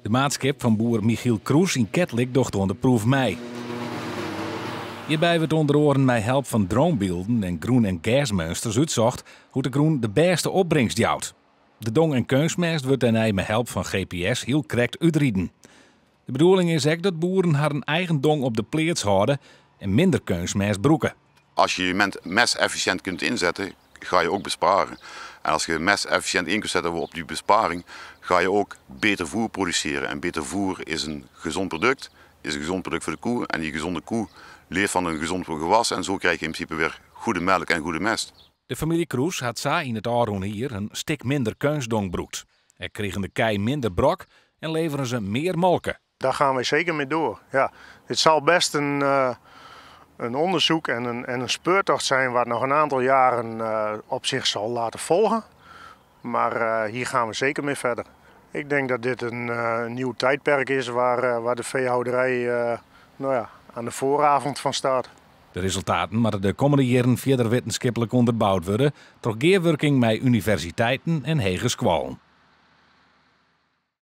De maatskip fan boer Michiel Kroes yn Ketlik docht oan de proef mei. Hjirby wurdt ûnder oaren mei help fan dronebylden en grûn- en gersmeunsters útsocht hoe't de grûn de bêste opbringst jout. De dong en keunstmest wurdt dêrnei mei help fan GPS hiel krekt útriden. De bedoeling is ek dat boeren harren eigen dong op de pleats hâlde en minder keunstmest brûke. Als je je mest efficiënt kunt inzetten, ga je ook besparen. En als je mest efficiënt in kunt zetten op die besparing, ga je ook beter voer produceren. En beter voer is een gezond product, is een gezond product voor de koe. En die gezonde koe leeft van een gezond gewas. En zo krijg je in principe weer goede melk en goede mest. De famylje Kroes hat sa yn it ôfrûne jier in stik minder keunstdong brûkt. Ek krigen de kij minder brok en leveren se mear molke. Daar gaan wij zeker mee door. Ja, dit zal best een onderzoek en een speurtocht zijn wat nog een aantal jaren op zich zal laten volgen. Maar hier gaan we zeker mee verder. Ik denk dat dit een nieuw tijdperk is waar de veehouderij, nou ja, aan de vooravond van staat. De resultaten moatte de kommende jierren fierder wittenskiplik ûnderboud wurde troch gearwurking mei universiteiten en hegeskoallen.